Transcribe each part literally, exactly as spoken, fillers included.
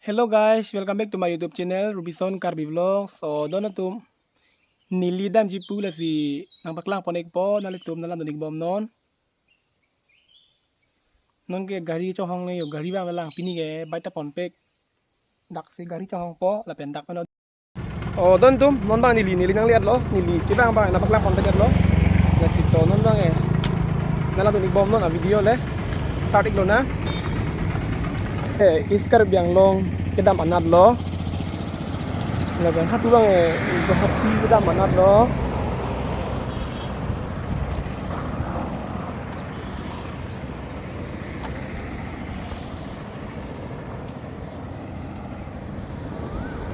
Hello guys, welcome back to my YouTube channel, Rubison Karbi Vlogs. So, don atum, neli damji pu lasi nangpaklang pon ikpo, nanglitum nanglang dun ikbom non. Non ke gari chonghong ne yo, gari bang lang pini ke baita pon pek. Dak si gari chonghong po, lapen dak mano. Oh, don atum, non bang neli, neli nangliat lo, neli kevang bang nangpaklang pon pek lo. Lasi to non bang eh. Nanglang dun ikbom non a video le. Start iklo na. Eh, East Karbi Anglong kedam anat lo. Lapen hatu bang eh, Guwahati kedam anat lo.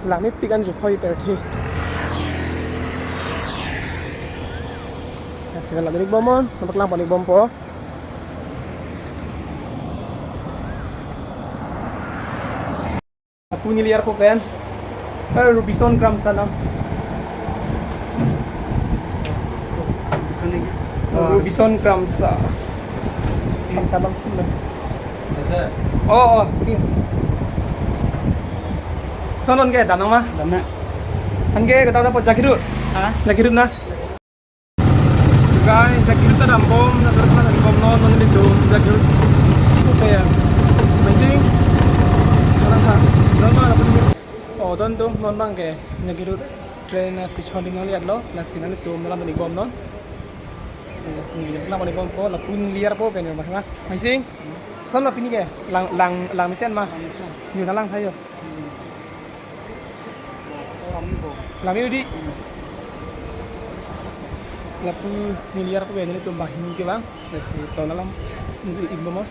Langmepik an juthoi per thi. Lasi nanglang dun ikbom non, nangpaklang pon ikbom po. Lapu neli arpo pen. Eh, Rubison Kramsa nam. Rubison ni? Rubison Kramsa. Ang kabang sila. Asa? Oh, oh, iya. Sonon ke, damnang ma? Damnang. Anke, kata-kata po Jakhirut? Ha? Jakhirut na? Guys, Jakhirut ta dambom, na terus na dambom non, non di dum, Jakhirut. Oke ya. Amazing. Sekarang sa, non ma, apa ni? Oh, don atum, non bang ke, Jakhirut train station di nangliat lo, lasi nanglitum nanglang dun ikbom non. Neli nanglang dun ikbom po, lapu neli arpo pen yo, mas ma. Amazing. Son ma pini ke, lang, lang, langmesen ma. Langmesen. Yo nanglang tha yo. Langme udi. Lapu neli arpo pen nelitum banghini kevang. Lasi to nanglang dun ikbom non.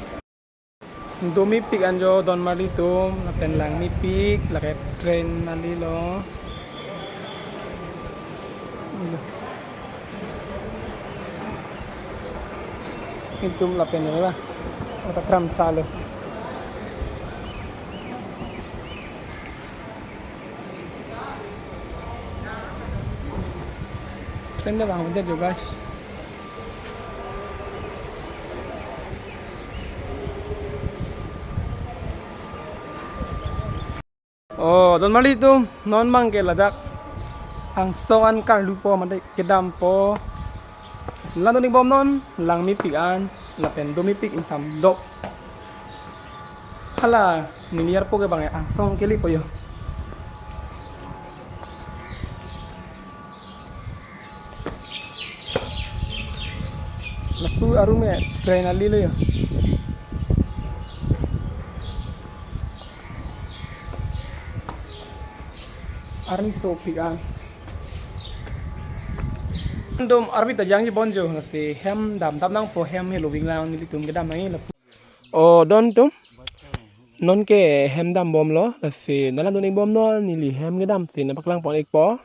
Domepik an jo don marli atum, lapen langmepik, lake train nangli lo. Itum lapen lo la. Ata Kramsa lo. Train ta bang jo guys. Oh, don marli atum, non bang ke ladak angsong an karlu po mate kedam po. Nanglang dun ikbom non, langmepik an, lapen domepik insam do. Hala, neli arpo ke bang angsong kele po yo. Lapu arum eh, train nangli lo yo. Arni sopik an. Dum arvi ta jangji bon jo, lasi hem dam dam nangpo, hem helo ving lang nelitum kedam nangji lapu. Oh, don atum. Non ke hem dambom lo, lasi nanglang dun ikbom non, neli hem kedam si nangpaklang pon ikpo.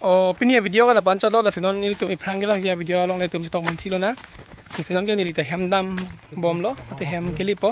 O, pini a-video ke lapu-an chotlo, lasi non nelitum iphrang kelangji a-video along nelitum chetok man thilo nang. Lasi non ke neli ta hem dam bomlo, ate hem kelipo.